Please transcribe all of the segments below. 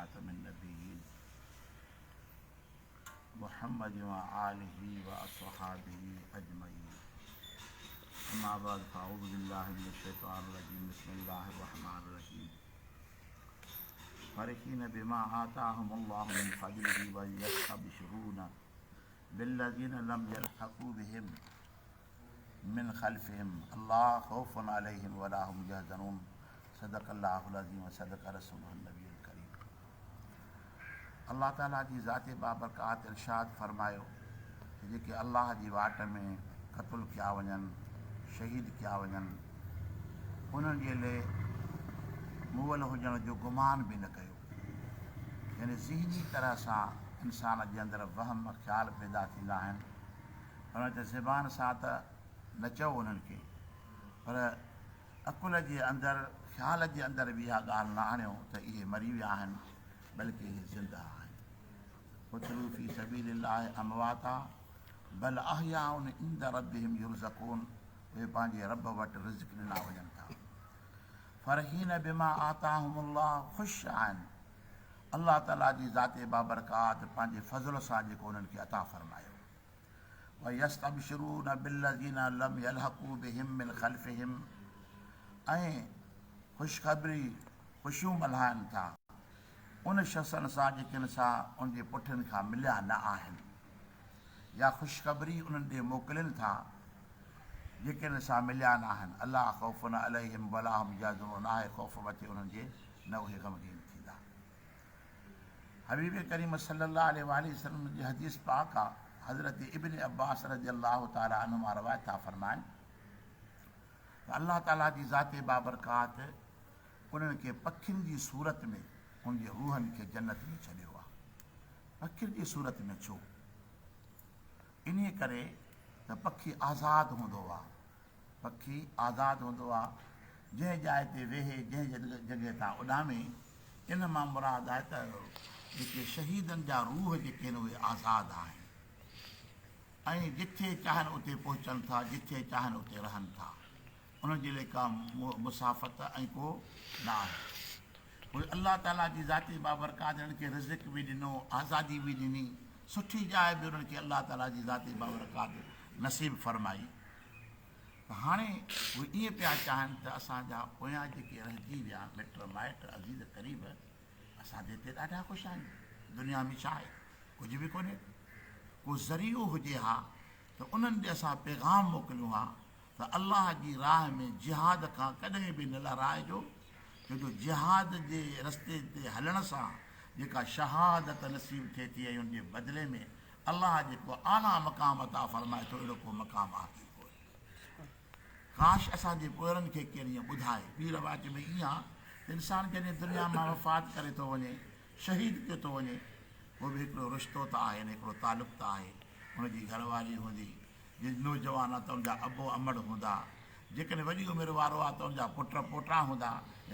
خاتم النبيين محمد وآله وأصحابه أجمعين أما بعد فأعوذ بالله من الشيطان الرجيم بسم الله الرحمن الرحيم فرحين بما آتاهم الله من فضله ويستبشرون بالذين لم يلحقوا بهم من خلفهم الله خوف عليهم ولا هم يحزنون صدق الله العظيم وصدق رسوله النبي الڪريم الله تعالي جي ذات بابرڪات ارشاد فرمايو ته جيڪي الله جي واٽ ۾ قتل ڪيا وڃن شهيد ڪيا وڃن انهن جي لئي مئل هجڻ جو گمان به نه ڪيو يعني ذهني طرح سان انسان جي اندر وهم خيال پيدا ٿيندا آهن پر ته زبان سان ته نه چئو انهن کي پر عقل جي اندر خيال جي اندر به اها ڳالهه نه آڻيو ته اهي مري ويا آهن بلڪه اهي زنده آهن. قتلوا في سبيل الله امواتا بل احياء عند ربهم يرزقون اهي پنهنجي رب وٽ رزق ڏنا وڃن ٿا. فرحين بما آتاهم الله خوش آهن الله تعالي جي ذات بابرڪات پنهنجي فضل سان جيڪو انهن کي عطا فرمايو. ويستبشرون بالذين لم يلحقوا بهم من خلفهم ۽ خوشخبري خوشيون ملهائن ٿا ان شخصن سان جيڪن سان ان جي پٺين کان مليا نه آهن يا خوشخبري انهن ڏي موڪلين ٿا جيڪن سان مليا نه آهن الله خوف عليهم ولا هم يحزنون ناهي خوف مٿي انهن جي نه اهي غمگين ٿيندا. حبيب ڪريم صلي الله عليه واٰله وسلم جي حديث پاڪ آ، حضرت ابن عباس رضي الله تعالٰي عنهما روايت ٿا فرمائن ته الله تعالٰي جي ذات بابرڪات انهن کي پکين جي صورت ۾ ان جي روحن کي جنت ۾ ڇڏيو آ. پکين جي صورت ۾ ڇو؟ انهي ڪري ته پکي آزاد هوندو آ. پکي آزاد هوندو آ، جنهن جاء تي ويهي، جنهن جڳهه تان اڏامي، ان مان مراد آهي ته جيڪي شهيدن جا روح جيڪي آهن اهي آزاد آهن ۽ جٿي چاهن اتي پهچن ٿا، جٿي چاهن اتي رهن ٿا، انهن جي لاء ڪا مسافت ۽ ڪو نه آهي. پوء الله تعاليٰ جي ذات بابرڪات انهن کي رزق به ڏنو، آزادي به ڏني، سٺي جاء به انهن کي الله تعاليٰ جي ذات بابرڪات نصيب فرمائي. ته هاڻي اهي ائين پيا چاهن ته اسان جا پويان جيڪي رهجي ويا مٽ مائٽ عزيز قريب اسان ته هتي ڏاڍا خوش آهيون دنيا ۾ ڇا آهي ڪجهه به ڪونهي ڪو ذريعو هجي ها ته انهن ڏي اسان پيغام موڪليون ها ته الله جي راهه ۾ جهاد کان ڪڏهن به نه لهرائجو ڇو جو جهاد جي رستي تي هلڻ سان جيڪا شهادت نصيب ٿئي ٿي ۽ ان جي بدلي ۾ الله جيڪو اعليٰ مقام عطا فرمائي ٿو اهڙو ڪو مقام آهي ئي ڪونه. ڪاش اسان جي پوئرن کي ڪير ائين ٻڌائي. ٻي روايت ۾ ائين آهي ته انسان جڏهن دنيا مان وفات ڪري ٿو وڃي، شهيد ٿيو ٿو وڃي، پوء به هڪڙو رشتو ته آهي نه، هڪڙو تعلق ته آهي، ان جي گهر واري هوندي، جي نوجوان آهي ته ان جا ابو امڙ هوندا، جيڪڏهن وڏي عمر وارو آهي ته ان جا پٽ پوٽا هوندا،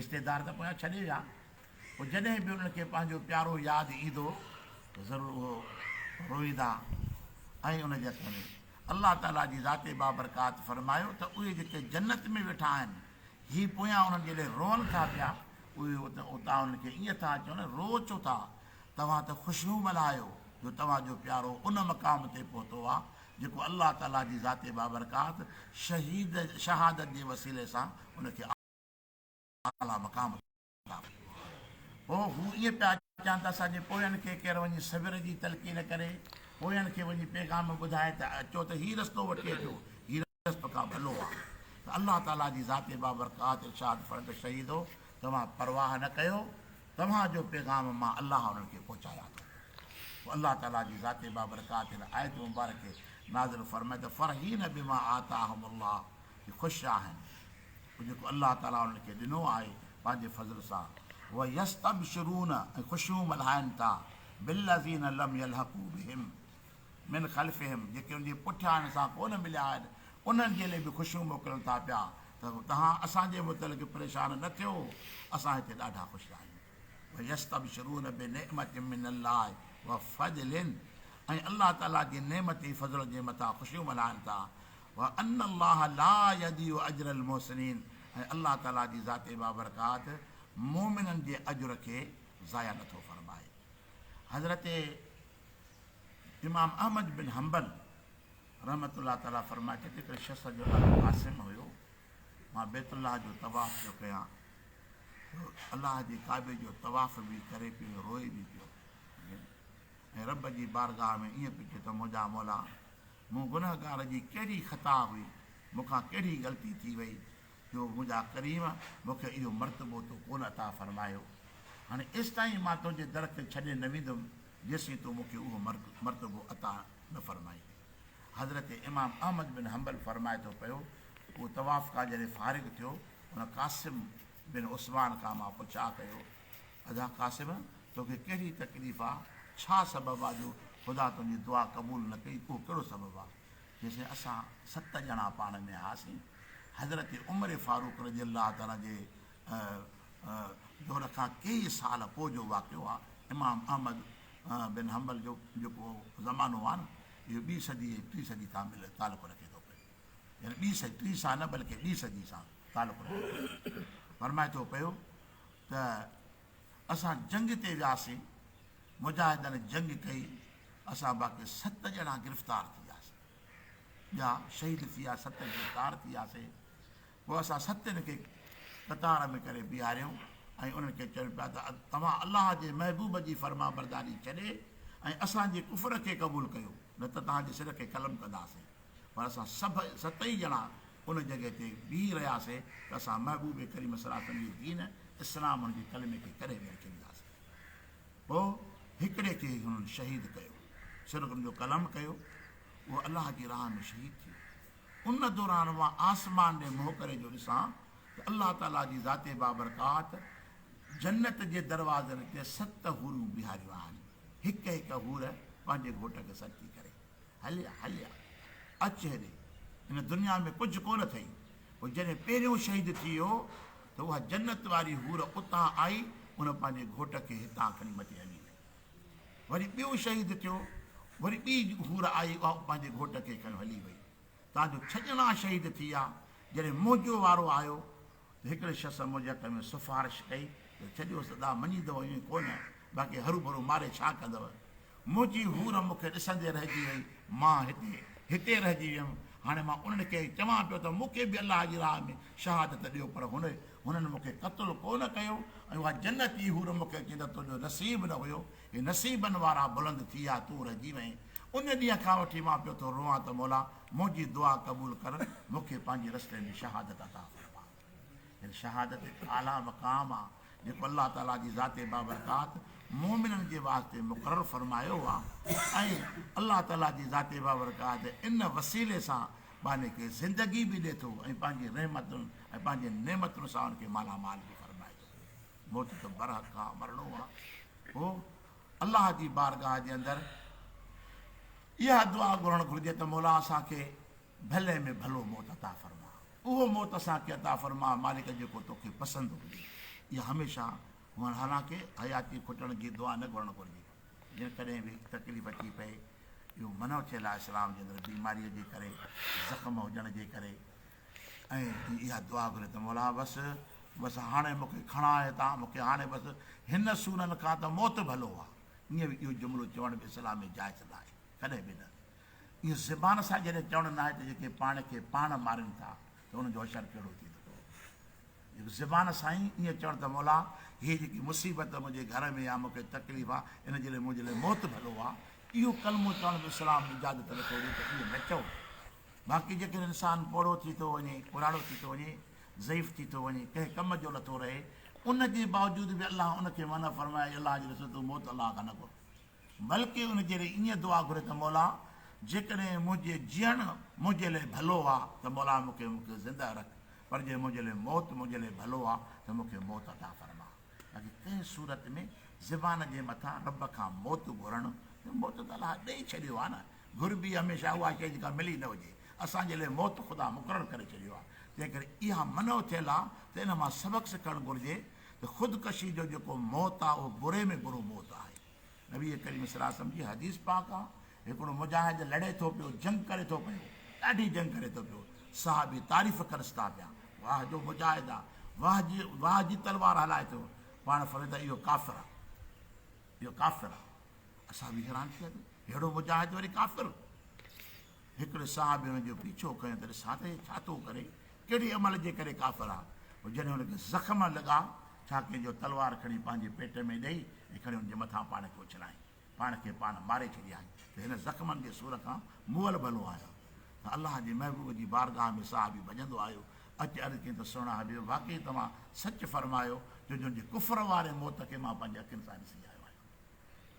رشتيدار ته پويان ڇڏي ويا. پوء جڏهن به انهن کي پنهنجو پيارو ياد ايندو ته ضرور اهو روئيندا ۽ ان جي حق ۾ الله تعاليٰ جي ذات بابرڪات فرمايو ته اهي جيڪي جنت ۾ ويٺا آهن هي پويان انهن جي لاء روئن ٿا پيا اهي اتان انهن کي ائين ٿا چون روئو ڇو ٿا توهان ته خوشيون ملهايو جو توهان جو پيارو ان مقام تي پهتو آهي جيڪو الله تعاليٰ جي ذات بابرڪات شهيد شهادت جي وسيلي سان ان کي اعليٰ مقام عطا فرمايو. پوء هو ائين پيا چون ته اسان جي پوين کي ڪير وڃي صبر جي تلقين ڪري، پوين کي وڃي پيغام ٻڌائي ته اچو ته هي رستو وٺي اچو، هي رستو ڪا ڀلو آهي. ته الله تعاليٰ جي ذات بابرڪات ارشاد فرمايو ته شهيدو! توهان پرواهه نه ڪيو، توهان جو پيغام مان الله انهن کي پهچايان ٿو. پوء الله تعاليٰ جي ذات بابرڪات هن آيت مبارڪ کي نازل فرمائي ته فرحين بما آتاهم الله هي خوش آهن پوء جيڪو الله تعاليٰ انهن کي ڏنو آهي پنهنجي فضل سان، ويستبشرون ۽ خوشيون ملهائن ٿا، بالذين لم يلحقوا بهم من خلفهم جيڪي ان جي پٺيان ان سان ڪونه مليا آهن انهن جي لاء به خوشيون موڪلن ٿا پيا ته توهان اسان جي متعلق پريشان نه ٿيو اسان هتي ڏاڍا خوش آهيون. ويستبشرون بنعمة من الله وفضل ۽ الله تعاليٰ جي نعمت ۽ فضل جي مٿان خوشيون ملهائن ٿا. وان الله لا يضيع اجر المحسنين ۽ الله تعالي جي ذات بابرڪات مؤمنن جي اجر کي ضايع نٿو فرمائي. حضرت امام احمد بن حنبل رحمة الله تعالٰي فرمائي ٿو ته هڪڙي شخص جو نالو قاسم هيو، مان بيت الله جو طواف پيو ڪيان ته الله جي ڪعبي جو طواف به ڪري پيو روئي به پيو ۽ رب جي بارگاهه ۾ ائين پيو چئي ته منهنجا مولا مون گنهگار جي ڪهڙي خطا هئي، مون کان ڪهڙي غلطي ٿي وئي جو منهنجا ڪريم مون کي اهو مرتبو تو ڪونه عطا فرمايو. هاڻي ايستائين مان تنهنجي در کي ڇڏي نه ويندم جيسين تون مون کي اهو مرتبو عطا نه فرمائيندين. حضرت امام احمد بن حنبل فرمائي ٿو پيو، اهو طواف کان جڏهن فارغ ٿيو، ان قاسم بن عثمان کان مان پڇا ڪيو، ادا قاسم! توکي ڪهڙي تڪليف آ، ڇا سبب آ جو خدا تنهنجي دعا قبول نه ڪئي، اهو ڪهڙو سبب آ؟ جيسين اسان ست ڄڻا پاڻ ۾ هئاسين، حضرت عمر فاروق رضي الله تعالٰي جي دور کان ڪيئي سال پوء جو واقعو آ، امام احمد بن حنبل جو جيڪو زمانو آ نه، اهو ٻي صدي ۽ ٽي صدي کان تعلق رکي ٿو پيو، يعني ٻي صدي ٽي سان نه بلڪه ٻي صدي سان تعلق رکي ٿو پيو. فرمائي ٿو پيو ته اسان جنگ تي وياسين، مجاهدن جنگ ڪئي، اسان باقي ست ڄڻا گرفتار ٿي وياسين، ٻيا شهيد ٿي ويا، ست گرفتار ٿي وياسين، پوء اسان ستن کي قطار ۾ ڪري بيهاريائون ۽ انهن کي چون پيا ته توهان الله جي محبوب جي فرمانبرداري ڇڏي ۽ اسان جي ڪفر کي قبول ڪيو نه ته توهان جي سر کي قلم ڪنداسين. پر اسان سڀ ستئي ڄڻا ان جڳهه تي بيهي رهياسين ته اسان محبوب ڪريم صلي الله عليه وسلم جي دين اسلام ان جي ڪلمي کي ڪڏهن به نه ڇڏينداسين. پوء هڪڙي کي هنن شهيد ڪيو، سر ان جو قلم ڪيو، اهو الله جي راهه ۾ شهيد ٿيو. ان دوران مان آسمان ڏي منهن ڪري جو ڏسان ته الله تعاليٰ جي ذات بابرڪات جنت جي دروازن تي ست حورون بيهاريون آهن، هڪ هڪ حور پنهنجي گهوٽ کي سڏ ٿي ڪري، هليا هليا اچ هيڏي، هن دنيا ۾ ڪجهه ڪونه اٿئي. پوء جڏهن پهريون شهيد ٿي ويو ته اها جنت واري حور اتان آئي، ان پنهنجي گهوٽ کي هتان کڻي مٿي هلي وئي. وري ٻيو شهيد ٿيو، وري ٻي حور آئي اها به پنهنجي گهوٽ کي کڻي هلي وئي. تان جو ڇهه ڄڻا شهيد ٿي ويا. جڏهن منهنجو وارو آيو ته هڪڙي شخص منهنجي حق ۾ سفارش ڪئي ته ڇڏيوس ادا مڃيندؤ ائين ڪونه، باقي هروڀرو ماري ڇا ڪندؤ. منهنجي حور مون کي ڏسندي رهجي وئي، مان هتي هتي رهجي ويم. هاڻي مان انهن کي چوان پيو ته مون کي به الله جي راهه ۾ شهادت ڏيو پر هن هنن مون کي قتل ڪو نه ڪيو ۽ اها جنتي حور مون کي چئي ته تنهنجو نصيب نه هيو، هي نصيبن وارا بلند ٿي ويا، تون رهجي وئين. ان ڏينهن کان وٺي مان پيو ٿو روئان ته مولا منهنجي دعا قبول ڪر، مون کي پنهنجي رستي ۾ شهادت عطا فرما. يعني شهادت هڪ اعليٰ مقام آ، جيڪو الله تعاليٰ جي ذات بابرڪات مؤمنن جي واسطي مقرر فرمايو آ ۽ الله تعاليٰ جي ذات بابرڪات ان وسيلي سان ٻانهي کي زندگي به ڏي ٿو ۽ پنهنجي رحمتن ۽ پنهنجين نعمتن سان ان کي مالا مال به فرمائي ٿو. موت ته برحق آ، مرڻو آ. پوء الله جي بارگاهه جي اندر اها دعا گهرڻ گهرجي ته مولا اسان کي ڀلي ۾ ڀلو موت عطا فرما. اهو موت اسان کي عطا فرما مالڪ جيڪو توکي پسند هجي. اها هميشه هئڻ حالانڪه حياتي کٽڻ جي دعا نه گهرڻ گهرجي. جيئن ڪڏهن به تڪليف اچي پئي، اهو منع ٿيل آهي اسلام جي اندر بيماريء جي ڪري، زخم هجڻ جي ڪري ۽ اها دعا گهري ته مولا بس بس هاڻي مون کي کڻاء هتان، مون کي هاڻي بس هن سورن کان ته موت ڀلو آهي. ائين به اهو جملو چوڻ به اسلام ۾ جائز ناهي، ڪڏهن به نه. اهو زبان سان جڏهن چوڻ ناهي ته جيڪي پاڻ کي پاڻ مارين ٿا ته انهن جو حشر ڪهڙو ٿيندو. جيڪو زبان سان ئي ائين چوڻ ته مولا هي جيڪي مصيبت منهنجي گهر ۾ آ مون کي تڪليف آ ان جي لاء منهنجي لاء موت ڀلو آ اهو ڪلمو چوڻ به اسلام اجازت نٿو ڏي ته ائين نه چئو. باقي جيڪڏهن انسان پوڙهو ٿي ٿو وڃي، ڪراڙو ٿي ٿو وڃي، ضعيف ٿي ٿو وڃي، ڪنهن ڪم جو نٿو رهي ان جي باوجود به الله ان کي منع فرمائي اي الله جي رسول تون موت الله کان نه گهر. بلڪه ان جي لاء ائين دعا گهري ته مولا! جيڪڏهن منهنجي جيئڻ منهنجي لاء ڀلو آ ته مولا مون کي مون کي زنده رک، پر جي منهنجي لاء موت منهنجي لاء ڀلو آ ته مون کي موت عطا فرما. باقي ڪنهن صورت ۾ زبان جي مٿان رب کان موت گهرڻ ته موت ته الله ڏئي ڇڏيو آ نه، گهربي هميشه اها شيء جيڪا ملي نه هجي. اسان جي لاء موت خدا مقرر ڪري ڇڏيو آ، تنهن ڪري اها منع ٿيل آ ته ان مان سبق سکڻ گهرجي ته خودڪشي جو جيڪو موت آ اهو بري ۾ برو موت آهي. نبي ڪريم صلي الله عليه وسلم جي حديث پاڪ آ، هڪڙو مجاهد لڙي ٿو پيو، جنگ ڪري ٿو پيو، ڏاڍي جنگ ڪري ٿو پيو، صحابي تعريف ڪنس ٿا پيا، واهه جو مجاهد آ، واهه جي واهه جي تلوار هلائي ٿو، پاڻ فرمائن ٿا اهو ڪافر آ، اهو ڪافر آ. اسان به حيران ٿي وياسين، ههڙو مجاهد وري ڪافر؟ هڪڙي صحابي هن جو پيڇو ڪيو ته ڏسان ته هي ڇا ٿو ڪري، ڪهڙي عمل جي ڪري ڪافر آ. پوء جڏهن هن کي زخم لڳا، ڇا ڪيائين جو تلوار کڻي پنهنجي پيٽ ۾ ڏئي ۽ کڻي هن جي مٿان پاڻ کي اڇلائين. پاڻ کي پاڻ ماري ڇڏيائين ته هن زخمن جي سور کان مئل ڀلو آهيان. ته الله جي محبوب جي بارگاهه ۾ صحابي ڀڄندو آيو، اچي عرض ڪيائين ته سهڻا حبيب واقعي توهان سچ فرمايو جو جنهن جي ڪفر واري موت کي مان پنهنجي اکين سان ڏسي آيو آهيان.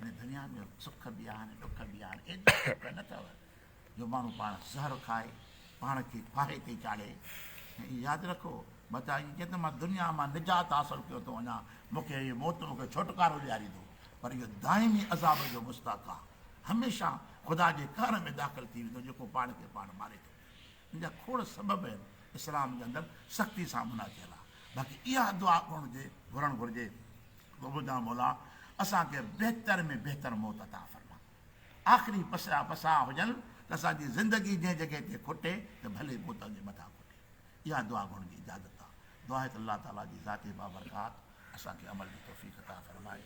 هن دنيا ۾ سک به آهن ڏک به آهن، ايترا ڏک نه اٿو جو ماڻهو پاڻ زهر کائي پاڻ کي ڦاهي تي چاڙهي. ۽ ياد رکو متان ائين چئي ته مان دنيا مان نجات حاصل ڪيو ٿو وڃان، مون کي هي موت مون کي ڇوٽڪارو ڏياريندو، پر اهو دائمي عذاب جو مستحق آهي، هميشه خدا جي قهر ۾ داخل ٿي ويندو جيڪو پاڻ کي پاڻ ماري ٿو. ان جا کوڙ سبب آهن، اسلام جي اندر سختي سان منع ٿيل آهي. باقي اها دعا ڪرڻ جي گهرڻ گهرجي ته منهنجا مولا اسان کي بهتر ۾ بهتر موت عطا فرما. آخري پساهه پساهه هجن ته اسان جي زندگي جنهن جڳهه تي کٽي ته ڀلي بوتل جي مٿان کٽي. اها دعا گهرڻ جي اجازت آهي. دعا آهي ته الله تعالي جي ذات بابرڪات اسان کي عمل جي توفيق عطا فرمائي.